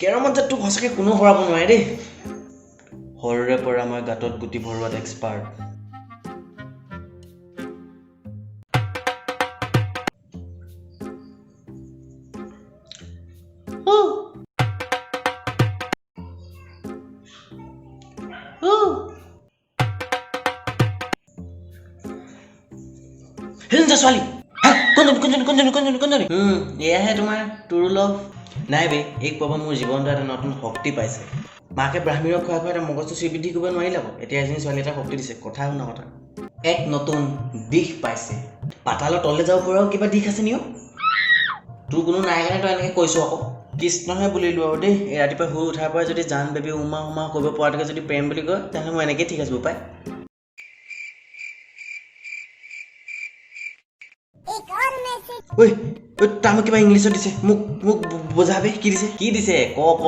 কেৰমত যে তোক সঁচাকৈ কোনো হৰাব নোৱাৰে দেই। সৰুৰে পৰা মই গাঁতত গুটি ভৰোৱাত এক্সপাৰ্ট। সেইজনী ছোৱালী, কোনজনী কোনজনী কোনজনী কোনজনী কোনজনী? এয়াহে তোমাৰ টুৰু লভ। নাই বে, এইক পাব মোৰ জীৱনটো এটা নতুন শক্তি পাইছে। মাকে ব্ৰাহ্মীৰক খুৱাই খুৱাই এটা মগজটো শ্ৰীবৃদ্ধি কৰিব নোৱাৰিলে আকৌ। এতিয়া এজনী ছোৱালী এটা শক্তি দিছে, কথা শুনা কথা। এক নতুন দিশ পাইছে। পাতালৰ তললৈ যাব পৰাও কিবা দিশ আছে নিও? তোৰ কোনো নাই কাৰণে তই এনেকৈ কৈছ আকৌ। কৃষ্ণহে বুলিলোঁ আৰু দেই। এই ৰাতিপুৱা শুই উঠাৰ পৰা যদি জান বেবী উমা উমা কৰিব পৰাটোকে যদি প্ৰেম বুলি কয়, তেনেহ'লে মই এনেকেই ঠিক আছোঁ পাই। ঐ ঐ, তাই মোক কিবা ইংলিছত দিছে, মোক মোক বুজাবে কি দিছে কি দিছে ক ক।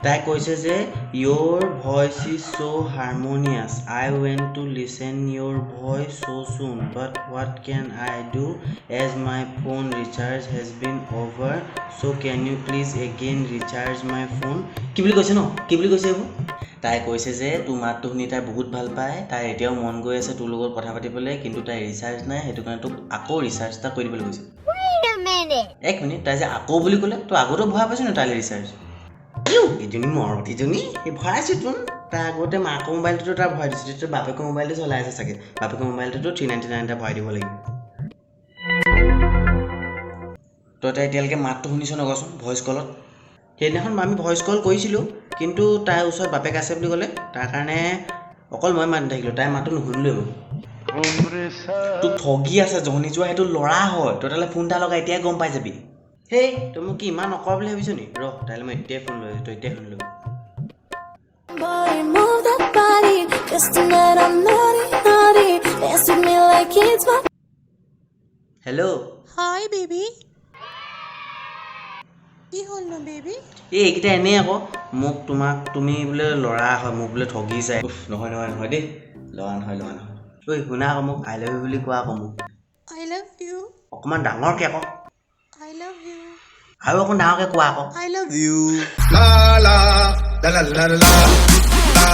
তাই কৈছে যে your voice is so harmonious, I want to listen your voice so soon, but what can I do as my phone recharge has been over, so can you please again recharge my phone. কি বুলি কৈছে ন, কি বুলি কৈছে এইবোৰ? তাই কৈছে যে তোৰ মাতটো শুনি তাই বহুত ভাল পায়, তাই এতিয়াও মন গৈ আছে তোৰ লগত কথা পাতিবলৈ, কিন্তু তাই ৰিচাৰ্জ নাই, সেইটো কাৰণে তোক আকৌ ৰিচাৰ্জ এটা কৰি দিবলৈ কৈছে। এক মিনিট, তাই যে আকৌ বুলি ক'লে, তই আগতেও ভৰাই পাইছ ন তাইলৈ ৰিচাৰ্জ? এইজনী মৰতিজনী, এই ভৰাইছোঁ তোন। তাৰ আগতে মাকৰ মোবাইলটোতো তাৰ ভৰাই দিছোঁ, তেতিয়া বাপেকৰ মোবাইলটো চলাই আছে চাগে। বাপেকৰ মোবাইলটোতো 399 এটা ভৰাই দিব লাগিব। তই তাই এতিয়ালৈকে মাতটো শুনিছ নকচোন ভইচ কলত? সেইদিনাখন আমি ভইচ কল কৰিছিলোঁ, কিন্তু তাইৰ ওচৰত বাপেক আছে বুলি ক'লে, তাৰ কাৰণে অকল মই মাত থাকিলোঁ, তাইৰ মাতটো নুশুনিলোৱে মই। তোক ঠগি আছে জনি যোৱা, সেইটো ল'ৰা হয়। তই তালৈ ফোন এটা লগাই এতিয়াই গম পাই যাবি। হেই, তই মোক কি ইমান নকৰ বুলি ভাবিছ নি? ৰহ, তাইলৈ মই এতিয়াই ফোন লৈ, তই এতিয়াই শুনি ল'বি। হেল্ল'। হাই বেবী, কি হ'লনো বেবী? এই এইকেইটা এনেই আকৌ মোক তোমাক তুমি বোলে ল'ৰা হয়, মোক বোলে ঠগি যায়। উফ, নহয় নহয় নহয় দেই, ল'ৰা নহয় ল'ৰা নহয়। ঐ শুনা আকৌ, মোক I love you বুলি কোৱা আকৌ মোক। I love you. অকণমান ডাঙৰকৈ আকৌ। I love you. আৰু অকণ ডাঙৰকৈ কোৱা আকৌ। I love you. La la la la la la la la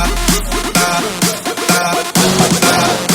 la।